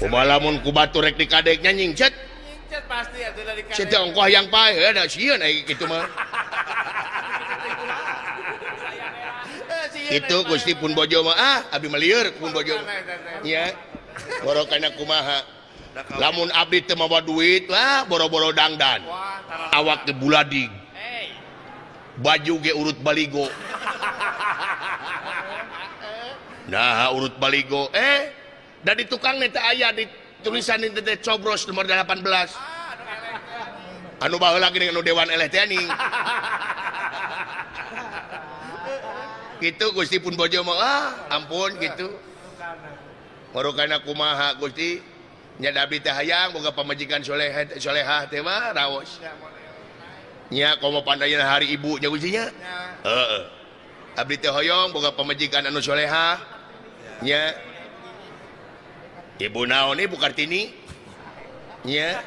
Kumaha lamun ku batur rek dikadeknya nyingcet. Nyingcet pasti atuh da dikadek. Sia teh ongkoh yang paeh da sieun ai kitu mah. Itu Gusti pun bojo mah ah abdi mah lieur pun bojo. Nya. Borokana kumaha. Lamun abdi teu mawa duit lah boro-boro dangdan. Awak teh buladig. Baju ge urut baligo. Nah urut baligo da di tukang teh aya di tulisan teh cobros nomor 18. Anu baheula geuning anu dewan eleh teh ning. Gitu Gusti pun bojo mah ah ampun gitu. Marukana kumaha Gusti nya da abdi teh hayang boga pamajikan soleh solehah teh mah raos. Nya komo pandayana hari ibu nya Gusti nya. Heeh. Abdi teh hoyong boga pamajikan anu solehah. Nya. Ibu naon Ibu Kartini? Nya.